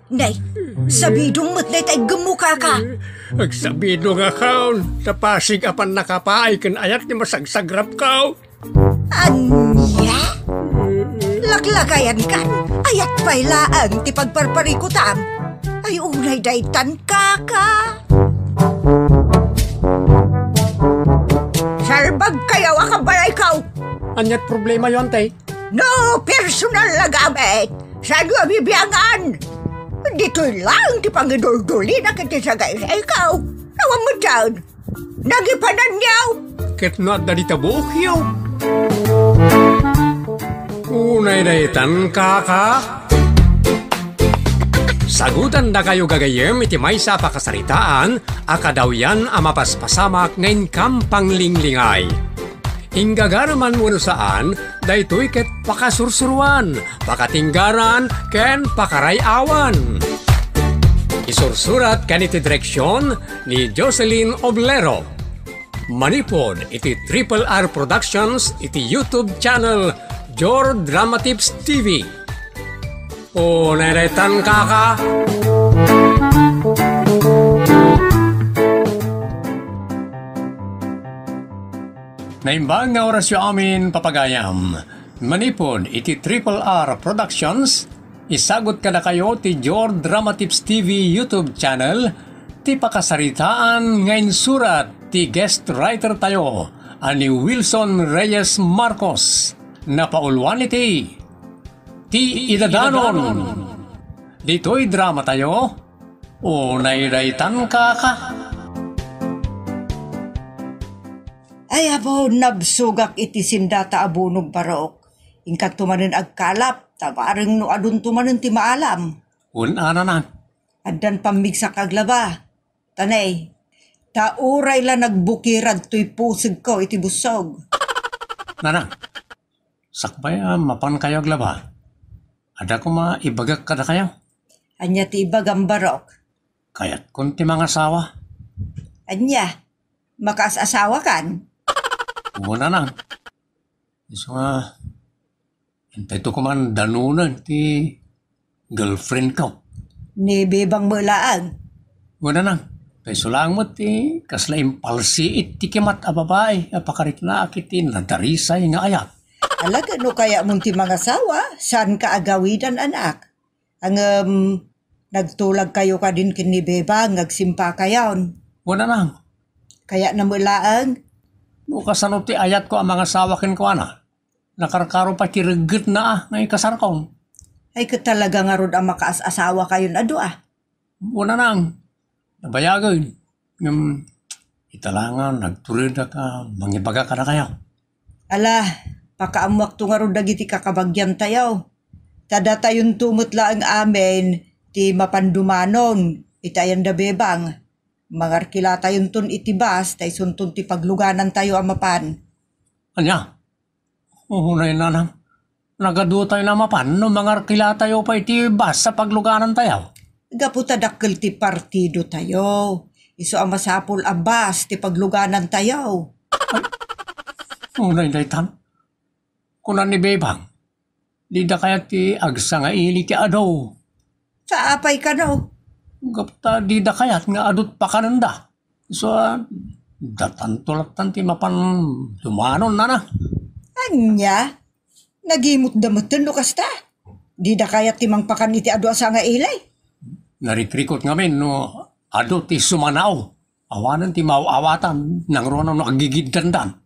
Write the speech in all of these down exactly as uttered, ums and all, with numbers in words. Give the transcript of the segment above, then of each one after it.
Nay, sabidong met dayta iggemmo, kaka. Agsabidongakon, ta pasig a pannakapaay ken ayat ti masagsagrapko. Ania? Laklakayankan, ayat pay laeng ti pagparparikutam. Ay, unay daytan, kaka. Salbagkayo a kabalayko. Ania't problemayo, ante? No personal a gamit, saanyo a bibiangan? Ditoy laeng ti pangiduldulina ken ti sagaysayko. Awan met dayta. Nagipananyo. Ket no adda dita buokyo. Unay daytan, kaka. Sagutandakayo gagayyem iti maysa a pakasaritaan a kadawyan a mapaspasamak nga inkam panglinglingay. Inggagaraman wenno saan, daytoy ket pakasursuroan, pakatinggaran, ken pakaray-awan. Isursurat ken iti direksion ni Jocelyn Oblero. Manipud iti Triple R Productions iti YouTube channel Jor Dramatips T V. Unay daytan, kaka. Naimbag nga orasyo amin, papagayam. Manipud iti Triple R Productions, isagut kadakayo ti Jor Dramatips T V YouTube channel, ti pakasaritaan nga insurat ti guest writer tayo a ni Wilson Reyes Marcos. Napauluan iti Ti Idadanon. Ditoy drama tayo, unay daytan, kaka. Ay, apo, nabsogak iti sindata a bunnog, Barok. Inkanto manen agkalap, ta bareng no adunto manen ti maalam. Wen a, nanang. Addan pammigsak aglaba. Tanay, ta uray la nagbukirad toy pusegko iti bussog. Nanang, sakbay a mapankayo aglaba, adda koma ibagak kadakayo. Ania ti ibagam, Barok? Kayatkon ti mangasawa. Ania? Makaas-asawakan? Wen, nanang. Isu nga, intay to koma danonen ti girlfriendko. Ni Bebang met laeng. Wen, nanang, ta isu laeng met ti kasla impalsiit ti kimat a babai a pakariknaak iti nadarisay nga ayat. Ala, ket no kayatmon ti mangasawa, saanka a gawidan, anak. Ngem, nagtulagkayo kadin ken ni Bebang nga agsimpakayon. Wen, nanang. Kayatna met laeng? No kasano ti ayatko a mangasawa kenkuana, nakarkaro pay ti reggetna a nga ikasarkon. Ay, ket talaga ngarud a makaas-asawakayon a dua? Wen, nanang. Nabayagen. Ngem, ita la nga nagturedak a mangibaga kadakayo. Ala, pakaammoakto ngarud dagiti kakabagiantayo. Ta datayonto met laeng amin ti mapan dumanon iti ayan da Bebang. Mangarkilatayonton iti bus ta isunton ti pagluganantayo a mapan. Ania? Unay, nanang, nagadutoy a mapan no mangarkilatayo pay iti bus a pagluganantayo? Gapu ta dakkel ti partidotayo, isu a masapul a bus ti pagluganantayo. Ay, unay daytan. Kuna ni Bebang, dida kayat ti agsangaili ti adu. Sa apay kano? Gapu ta dida kayat nga adu't pakanenda. So, ah, datanto lattan ti mapan dumanon, nana. Ania? Nagimutda metten no kasta? Dida kayat ti mangpakan iti adu a sangaili? Narikrikot ngamin no adu ti sumanao. Awanen ti maaw-awatan, nangruna no aggigiddandan.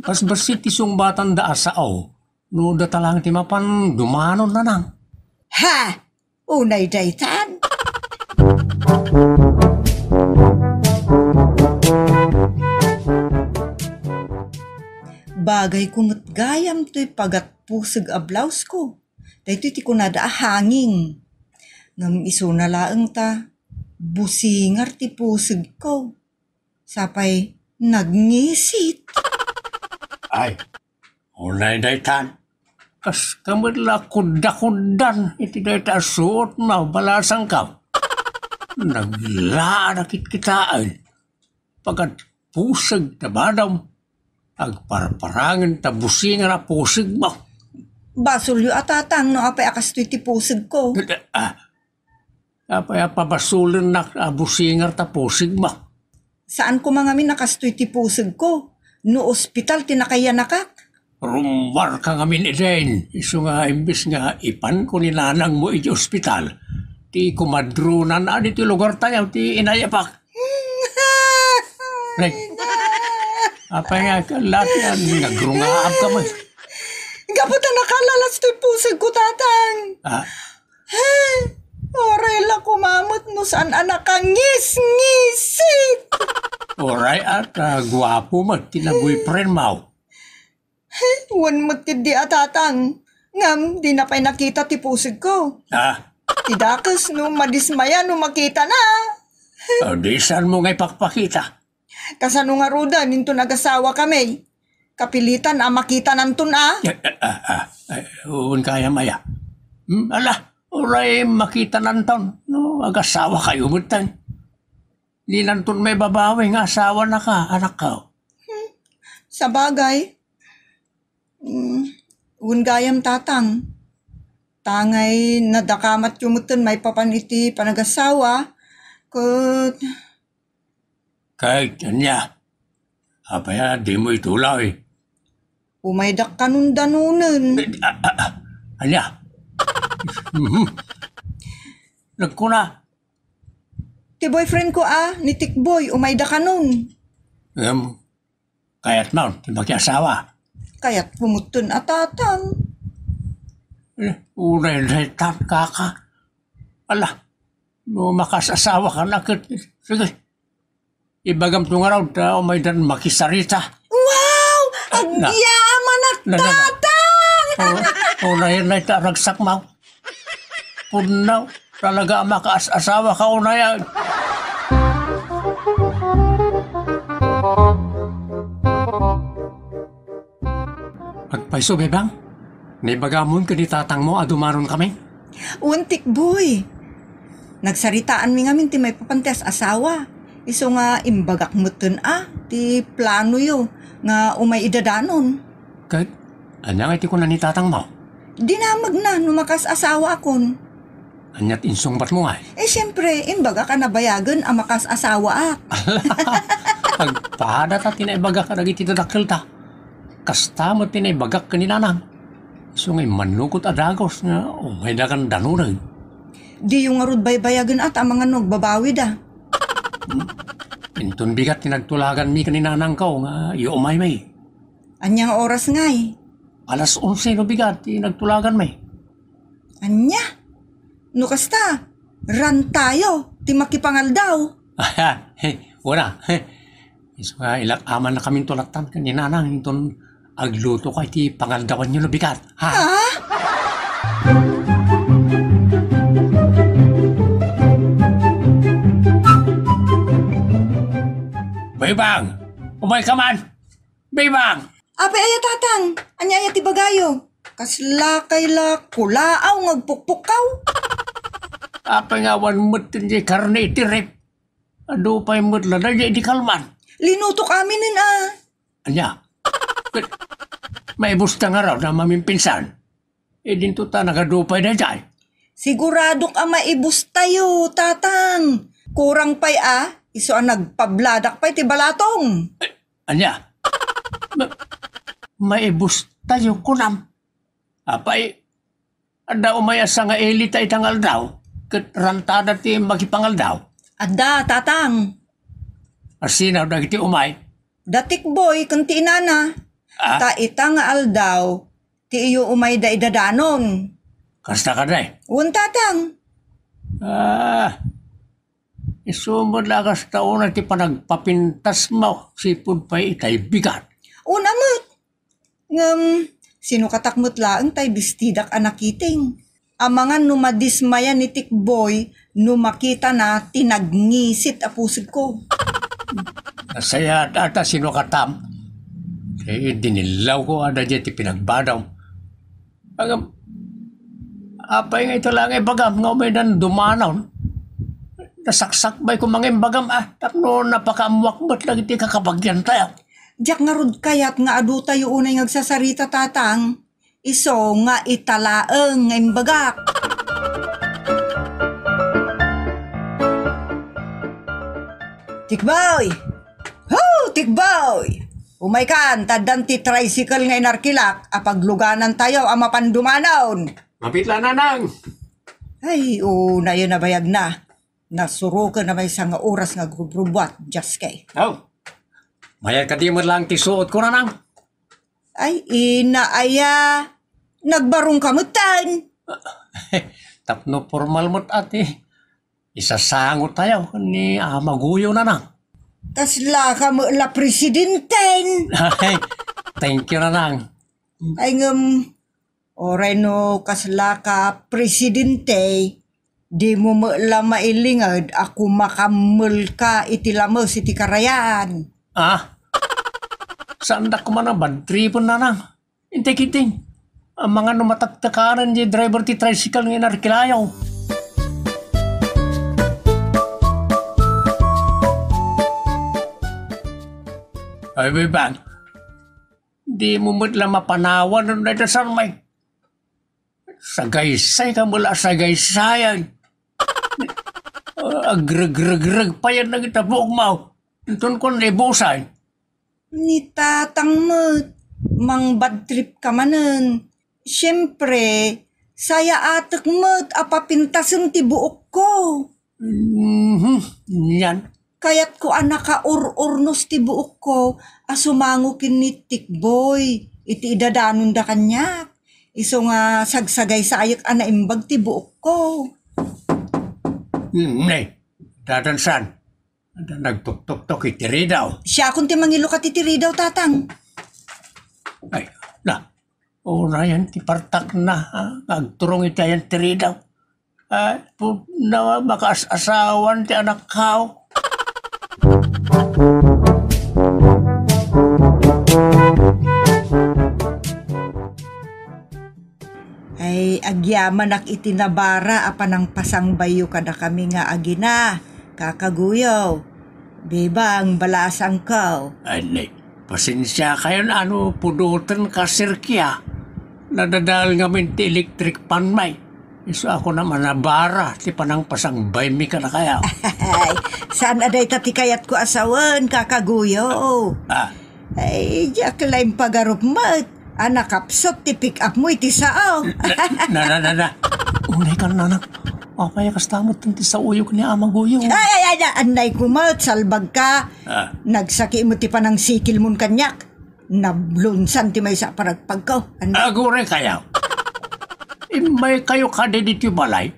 Basbassit ti sungbatanda a sao, no data laeng ti mapan dumanon, nanang. Ha! Unay daytan. Bagayko met gayam toy pagatpuseg a blouseko. Daytoy ti kunada a hanging. Ngem isuna laeng ta busingar ti pusegko. Sapay nagngisit. Ay, unay daytan. Kaska met la kudda-kuddan iti dayta a suot na balasangka. Naglaada kitkitaen. Pagat puseg ta badam. Agparparangen ta busingar a pusegmo. Basolyo a tatang no apay a kastoy ti pusegko. Ah, Apay a pabasolennak a businger ta pusegmo? Saan koma ngamin a kastoy ti pusegko no ospital ti nakayanakak. Rummuarka ngamin, Eden, isu nga imbes nga ipanko ni nanangmo iti ospital, ti kumadronan a ditoy lugartayo ti inayapak. Nay, apay nga, lati a nagrungaabka man? Gapu ta nakalalas toy pusegko, Tatang. Ah, Uray la koma met no saan a nakangisngisit. Uray a, ah, guapo met ti na-boyfriendmo. Wen met ketdi a, Tatang. Ngem dina pay nakita ti pusegko. Ah? Ti dakes no madismaya no makitana. Ah, di saanmo nga ipakpakita? Kasano ngaruden inton agasawakami? Kapilitan a makitananton a? Eh, eh, ah, ah, eh, wen kayam aya? Hmm, ala, uray makitananton no agasawakayo metten. Dinanton maibabawi nga asawanaka, anakko. Hmm, sabagay. Hmm, wen gayam, Tatang. Tangay nadakamatyo metten maipapan iti panagasawa, ket Ket ania? Apay a dimo itulaw? Umaydak kanon danonen. Eh, ah, ah, ah, ania? Mhm. Nagkuna. Ti boyfriendko a, ni Tikboy, umayda kanon. Ngem, kayatmo ti makiasawa? Kayatko metten a, Tatang. Eh, unay daytan, kaka. Ala, no makaas-asawaka na ket, sige. Ibagamto ngarud ta umaydan makisarita. Wow! Na. Agyaman a, na, na, na. Tatang! Oh, oh, nay, nay, ta ragsakmo. Pudno, talaga a makaas-asawaka unay. Agpayso, Bebang. Naibagamon ken ni tatangmo a dumanonkami? Wen, Tikboy. Nagsaritaanmi ngamin ti maipapan ti as-asawa. Isu nga imbagak metten a ti planoyo nga umay idadanon. Ket ania nga ti kuna ni tatangmo? Dinamagna no makas-asawaakon. Ania ti insungbatmo ngay? Eh, siempre, imbagak a nabayagen a makas-asawaak. Agpada ta ti naibagak kadagiti dadakkelta. Kasta met ti naibagak ken ni nanang. Isu nga immannugot a dagus nga umayda kan danureg. Diyo ngarud baybayagen a ta amangan no agbabawida. Hmm. Inton bigat ti nagtulaganmi ken ni nanangko nga iumaymi. Ania nga oras ngay? Alas onse no bigat ti nagtulaganmi. Ania? No kasta, rantayo ti makipangaldaw. Wala. Isu nga ilak-aman nakaminto lattan ken ni nanang inton aglutoka iti pangaldawanyo no bigat. Ha? Ha? Bebang! Umayka man! Bebang! Apay aya, Tatang? Ania aya ti bagayo? Kaslakay la kulaaw nga agpukpukkaw? Apay nga awan met ti karne iti ref? Adu pay met la daydiay idi kalman. Linutok aminen a. Ania? Ket maibusta ngarud a mamimpinsan? Idinto ta nagadu pay daydiay. Siguradok a maibustayo, Tatang. Kurang pay a, isu a nagpabladak pay ti balatong. Ania? Ma-, maibustayo kunam? Apay, adda umay a sangaili ta ita nga aldaw, ket rantada ti makipangaldaw? Adda, Tatang. Asino dagiti umay? Da Tikboy ken ti inana. Ah? Ta ita nga aldaw, ti iyo umayda idadanon. Kasta kadi? Wen, Tatang. Ah, isu met la kasta unay ti panagpapintasmo, sipud pay itay bigat. Una met. Ngem, sinukatak met laeng tay bistidak a nakiting. Amangan no madismaya ni Tikboy no makitana ti nagngisit a pusegko. Nasayaat a ta sinukatam. Kay dinillawko a daydiay ti pinagbadam. Agam, apay nga ita la nga ibagam nga umaydan dumanaw? Nasaksakbay ko mangimbagam a, tapno napakaammoak met dagiti kakabagiantayo. Diak ngarud kayat nga adu tayo unay nga agsasarita, Tatang. Isu nga ita laeng nga imbagak. Tikboy! Ho, Tikboy! Umaykan, ta addan ti tricycle nga inarkilak a pagluganantayo a mapan dumanon. Mapit la, Nanang. Ay, unayen a bayag na. Nasuroken a maysa nga oras nga agrubrubuat, Jaske. Aw, mayat kadi met laeng ti suotko, Nanang? Ay, ina aya, nagbarongka metten. Tapno pormal met, ate. Isasangotayo ni Ama Guyo, Nanang. Kaslaka met la presidenten. Ay, thank you, Nanang. Ay, ngem, uray no kaslaka presidente, dimo met la mailinged a kumakammelka iti lames iti karayan. Ah, saandak koma a bad tripen, Nanang. Intek, intek. Amangan no mataktakanen ti driver ti tricycle nga inarkilayo. Ay, Bebang, dimo met la mapanawan no dayta sarmay. Sagaysay ka met la a sagaysayan. Agregregreg payen dagita buokmo. Inton kuan ni Busay. Ni tatang met, mangbad trip ka manen. Siempre, sayaatek met a papintasen ti buokko. Mhm, yan. Kayatko a nakaur-urnos ti buokko a sumango ken ni Tikboy iti idadanonda kaniak. Isu nga sagsagaysayek a naimbag ti buokko. Hmm, ne, dadansan. Nagtuktuktok iti ridaw. Siakon ti mangilukat iti ridaw, tatang. Ay, na, unayen ti partakna, ha, nga agturong iti ayan ti ridaw. Ah, pu-, na, makaas-asawan ti anakko. Ay, agyamanak iti nabara a panangpasangbayyo kadakami nga agina, Kaka Guyo. Bebang, balasangko. Ay, ne, pasensiakayon a no pudotenka, Sir Kia. Nadadael ngamin ti electric fan mi. Isu a kunam a nabara ti panangpasangbaymi kadakayo. Ay, saan a dayta ti kayatko a sawen, Kaka Guyo. Ah. Ay, diak la impagarup met a nakapsut ti pick-up mo iti sao. Na, na, na, na, na. Unay kan, anak. Apay a kasta met ti saoyo ken ni Ama Guyo? Ay, ay, ay, ay, annay ko met, salbagka. Ah. Nagsaki met ti panangsikil mon kaniak. Nablunsan ti maysa a panagpagko. Annay. Aguraykayo. Immaykayo kadi ditoy balay.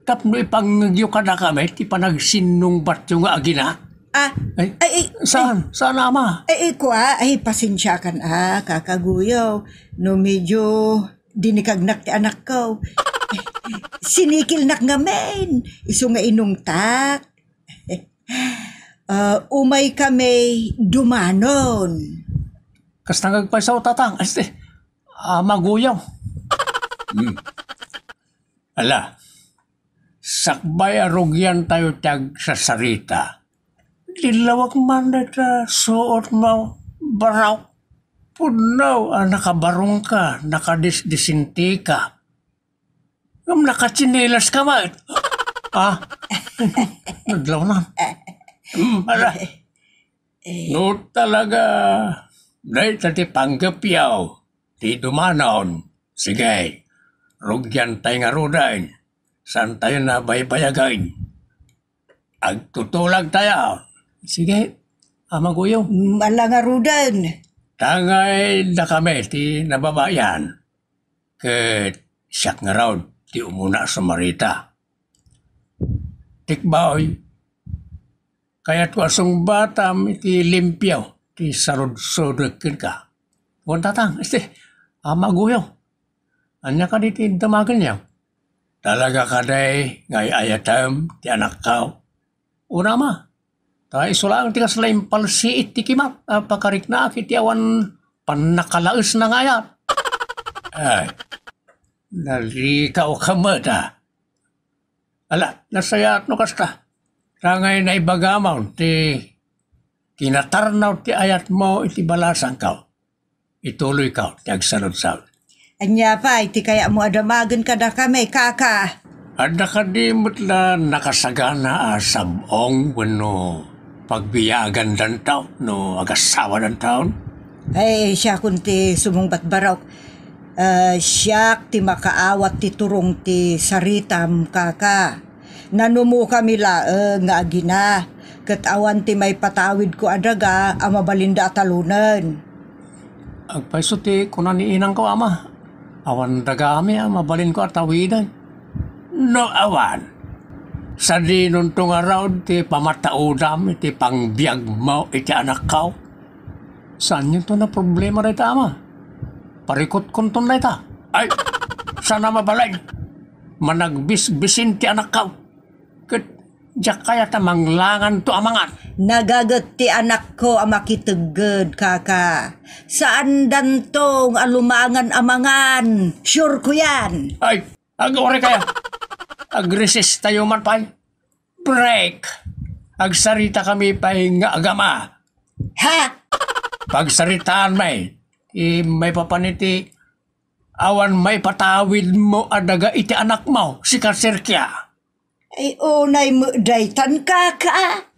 Tapno ipangngegyo kadakami ti panagsinnungbatyo nga agina. Ah, ay, ay, ay, saan? Ay. Saan, ama? Ay, ay, kua, ay, pasensiakan, ah, Kaka Guyo. No medyo dinikagnak ti anakko. Sinikilnak ngamin. Isu nga inungtak. Ah, umay kami dumanon. Kasta nga agpayso, tatang. Este, ah, maguyaw. Hmm. Ala, sakbay a rugiantayo ti agsasarita. Lillawag man dayta suot mo, baraw. Pudno a nakabarongka, nakadisdisintika. Ngem nakatsinilas ka met. Ah, nadlaw na. Hmm, ala. No talaga, dayta ti panggepyo, ti dumanon. Sige, rugiantay ngaruden. Saantayo a baybayagen. Agtutulagtayo. Sige, Ama Guyo. Ala ngaruden. Tangay dakami ti nababayan. Ket siak ngarud ti umuna a sumarita. Tikbaoy, kayatko a sungbatam iti limpio ti sarudsodek kenka. Wen, tatang, este, Ama Guyo. Ania kadi ti damagenyo? Talaga kadi nga ay-ayatem ti anakko? Una, ama, ta isu laeng ti kasla impalsiit ti kimak a pakariknaak iti awan pannakalaesna nga ayat. Ay, nalikaw ka met, a. Ala, nasayaat no kasta. Tangay naibagamon ti kinatarnaw ti ayatmo iti balasangko. Ituloyko ti agsaludsod. Ania pay ti kayatmo a damagen kadakami, kaka? Adda kadi met la nakasagana a sab-ong wenno Pagbiagandanto no agasawadanto? Ay, siakon ti sumungbat, barok. Ah, siak ti makaawat ti turong ti saritam, kaka. Nanumokami laeng nga agina, ket awan ti maipatawidko a daga a mabalinda a talonen. Agpayso ti kuna ni inangko, ama. Awan dagami a mabalinko a tawiden. No awan, sadinonto ngarud ti pamataudam iti pangbiagmo iti anakko. Saanyonto a problema dayta, ama. Parikutkonton dayta. Ay, saan a mabalin. Managbisbisin ti anakko. Ket diak kayat a manglanganto a mangan. Nagaget ti anakko a makitegged, kaka. Saandanto a lumangan a mangan. Sure ko yan. Ay, aguray kaya. Agresestayo man pay. Break. Agsaritakami pay nga agama. Ha? Pagsaritaan may, i-, maipapan iti awan maipatawidmo a daga iti anakmo, sika, Serkia. Ay, unay met daytan, kaka.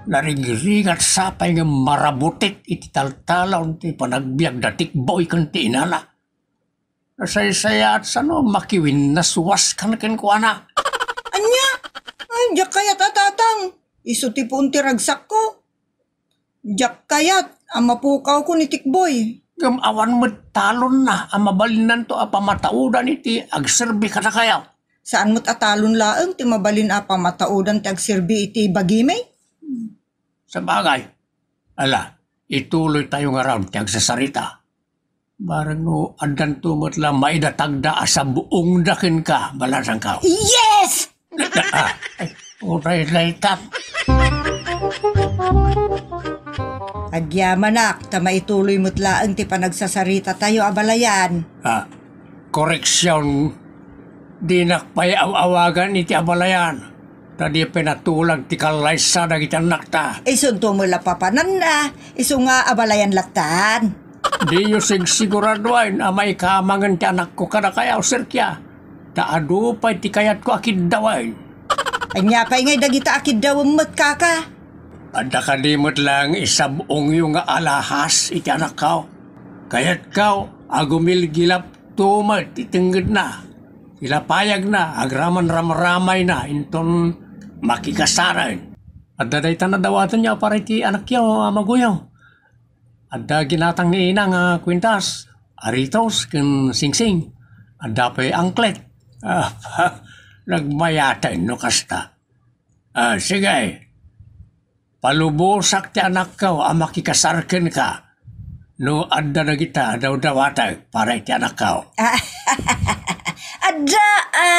Narigrigat sapay nga marabutik iti taltalon ti panagbiag da Tikboy ken ti inana. Nasaysayaat sano makiwinnaswas kan kenkuana. Ania? Ay, diak kayat a tatang. Isu ti puon ti ragsakko. Diak kayat a mapukawko ni Tikboy. Ngem awan met talonna a mabalinnanto a pamataodan iti agserbi kadakayo. Saan met a talon laeng ti mabalin a pamataodan ti agserbi iti bagimi? Sabagay. Ala, ituloytayo ngarud ti agsasarita. Bareng no addanto met la maidatagda a sabongda kenka, balasangko. Yes! Ah, ay, uray daytan. Agyamanak, ta maituloy met laeng ti panagsasarita tayo, abalayan. Ah, koreksion, dinak pay aw-awagan iti abalayan. Ta di pay natulag ti kallaysa dagiti annakta. Isunto met la papananna, isu nga abalayan lattan. Diyo sigsiguradoen a maikamangen ti anakko kadakayo, Serkia. Ta adu pay ti kayatko a kiddawen. Ania pay ngay dagita a kiddawem met, kaka? Adda kadi met laeng isab-ongyo nga alahas iti anakko. Kayatko a gumilgilap to met ti tengngedna, ti lapayagna, agraman ramramayna inton makikasaren. Adda daytan a dawatenyo a para iti anakyo, amagoyo. Adda ginatang ni ina nga kuintas, aritos, ken singsing. Adda pay angklet. Ah, nagmayaten no kasta. Ah, sige. Palubosak ti anakko a makikasar kenka no adda dagita a dawdawatek para iti anakko. Adda, a.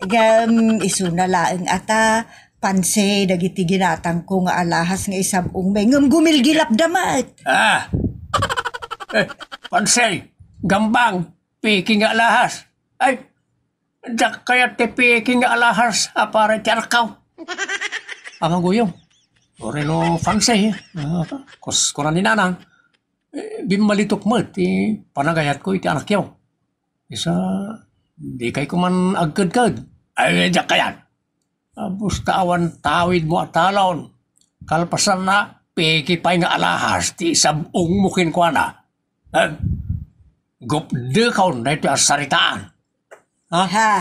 Ngem isuna laeng a ta, pansay dagiti ginatangko nga alahas nga isab-ongmi, ngem gumilgilapda met. Ah. Eh, pansay, gambang, peke nga alahas. Ay, diak kayat ti peke nga alahas a para iti anakko. Amagoyo, uray no pansay, ah, kus-, kuna ni nanang, eh, bimmalitok met ti panagayatko iti anakyo. Isu, dikay koma agkedked. Ay, diak kayat. Basta awan tawidmo a talon. Kalpasanna, peke pay nga alahas ti isab-ongmo kenkuana. Eh, gupdekon daytoy a saritaan. Ha? Ha?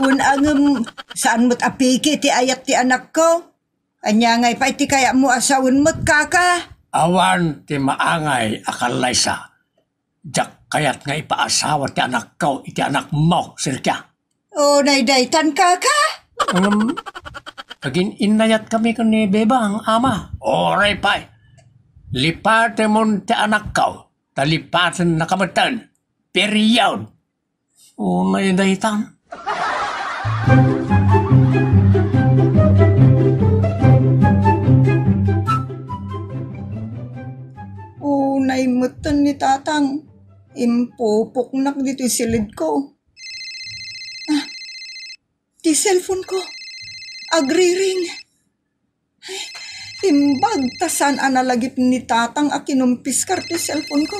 Wen ngem, saan met a peke ti ayat ti anakko? Ania ngay pay ti kayatmo a sawen met, kaka? Awan ti maangay a kallaysa. Diak kayat nga ipaasawa ti anakko iti anakmo, Serkia. Unay daytan, kaka? Ngem, agin-innayatkami ken ni Bebang, ama. Uray pay. Lipatemon ti anakko, ta lipatennak metten. Period. Unay daytan. Unay metten ni Tatang. Impupoknak ditoy silidko. Ah, ti cellphone ko. Agriring. Ay, imbag ta saan a nalagip ni Tatang a kinumpiskar ti cellphone ko.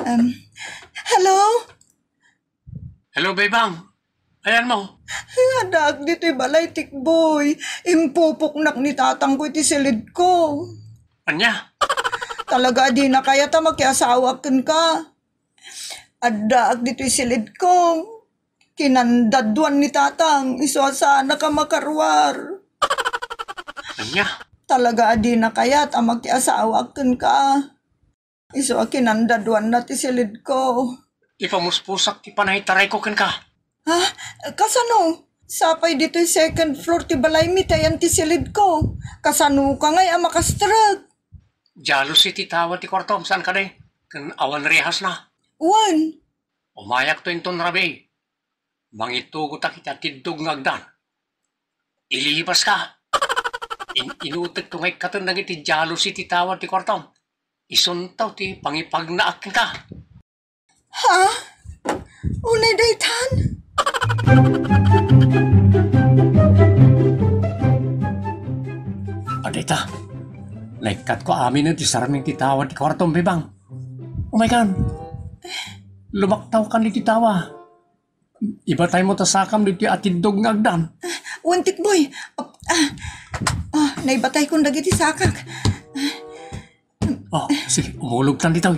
Ah, um, hello? Hello, Bebang. Ayanmo? Addaak ditoy balay, Tikboy. Impupuknak ni tatangko iti silidko. Ania? Talaga a dina kayat a makiasawaak kenka. Addaak ditoy silidko. Kinandaduan ni tatang, isu a saannak a makaruar. Ania? Talaga a dina kayat a makiasawaak kenka. Isu a kinandaduanna ti silidko. Ipamuspusak ti panangitarayko kenka. Ha? Kasano? Sapay ditoy second floor ti balaymi ta ayan ti silidko. Kasanoka ngay a makastrek? Jealousy ti tawa ti kuartom, saan kadi? Ken awan rehasna. Wen. Umayakto inton rabii. Mangitugotak iti atiddog nga agdan. Ilibaska. In-, inutekto nga ikkaten dagiti jealousy ti tawa ti kuartom. Isunto ti pangipagnaak kenka. Ha? Unay daytan? Adita, naikkatko amin ti sarming ti tawa ti kuartom, Bebang. Umaykan. Lumaktaw kan iti tawa. Ibataymo ta sakam ditoy atiddog nga agdan. Wen, Tikboy. Ah, ah, ah, naibataykon dagiti sakak. Oh, sige, umulogtan ditoy.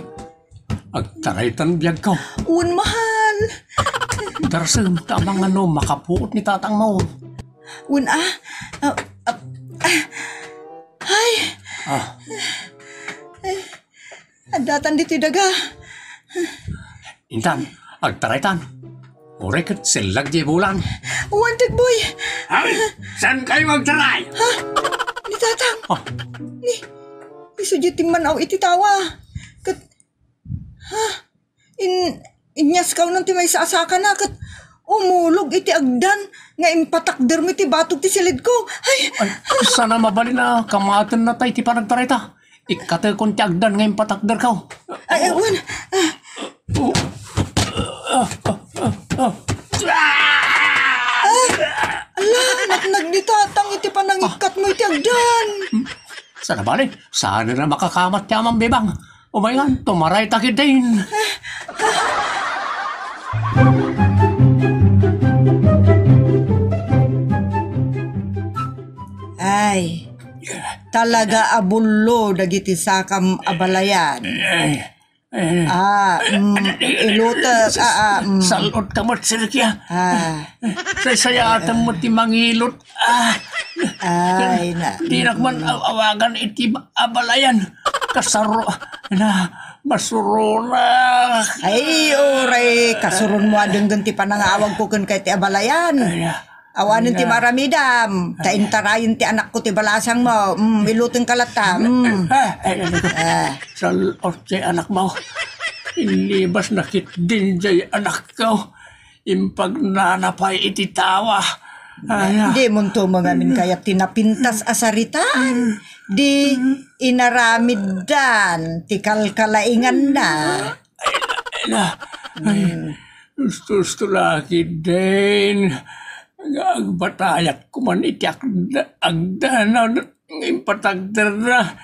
Agtaraytan biagko. Wen, mahal. Darsem, ta amangan no makapuot ni tatangmo. Wen, ah, ah, ah, ah. Ay. Ah. Addatan ditoy daga. Intan, agtaraytan. Uray ket sellag diay bulan. Wen, Tikboy. Ay, saan kayo agtaray? Ha? Ni tatang. Ah. Ni, isu diay timman-aw iti tawa. Ket, ha? In, inyas kaw non ti maysa a sakana, ket umulog iti agdan nga impatakdermo iti batog ti silidko. Ay! Ay, sana mabalin a kamatenna tay ti panagtarayta. Ikkatekon ti agdan nga impatakderko. Ay, ay, wen. Ah. Oh. Ah, ah, ah, ah. Ah! Ala, natnag ni tatang iti panangikkatmo iti agdan. Sana bali, saan na makakamat ti amam, Bebang? Umayan, tumaray ta ketdin. Ay, talaga a bullo dagiti sakam a balayan. Eh, eh. Ah, mm, ilutek, ah, ah, mm. Sal-otka met, Sergio. Ah. Saysayaatem met ti mangilot. Ah. Ay, na. Dinak man aw-awagan iti ba-, abalayan. Kasaro-, na, masuronak. Ay, uray, kasuronmo a denggen ti panangawagko kenka iti abalayan. Ay, ah. Awanen ti maaramidam, ta intarayen ti anakko ti balasangmo. Mm, ilutenka latta. Mm. Ah, ay, ay, ay. Ah. Sal-ot ti anakmo. Inlibasna ketdin diay anakko. Impagnana pay iti tawa. Ay, ah. Dimonto met ngamin kayat ti napintas a saritaan. Di inaramiddan ti kalkalainganna. Ay, na, ay, gusto-gusto la ketdin nga agbatayat koman iti agda-, agdan nga impatagderna.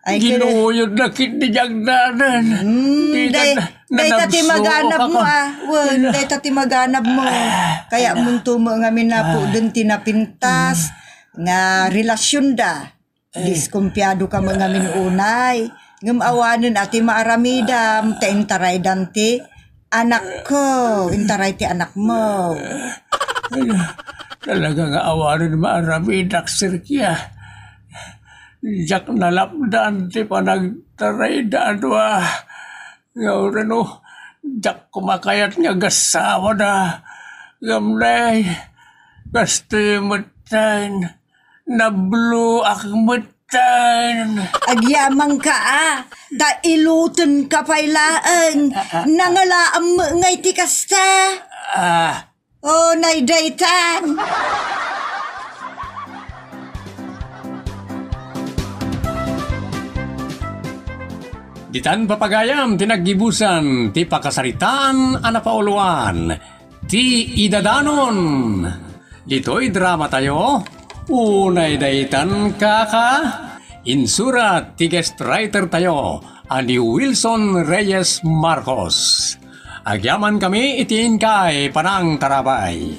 Ay, ginuyod na ketdi di agdanan. Mm, di day-, ka na-, dayta ti nadabso maganab mo, ka. Ah. Wen, dayta ti maganab mo. Ah, kaya munto mo nga minapo den ti napintas nga relasyon da. Eh. Diskumpiado ka met ngamin unay. Ngem awanen a ti maaramidam, ta intaraydan ti anakko, intaray ti anakmo. Ay, talaga nga awanen maaramidak, Sergio. Diak nalapdan ti panagtarayda a dua. Nga urano, diak kumakayat nga agasawada. Ngem nay, kastoy metten. Nabloak metten. Agyamanka, a, ta ilutenka pay laeng. Ah, ah, ah. Nangalaam met ngay ti kasta. Ah. O, nay daytan. Ditan papagayam ti naggibusan ti pakasaritaan a napauluan. Ti idadanon. Ditoy dramatayo, unay daytan kaka, insurat ti guest writer tayo a ni Wilson Reyes Marcos. Agyamankami iti inkay panangtarabay.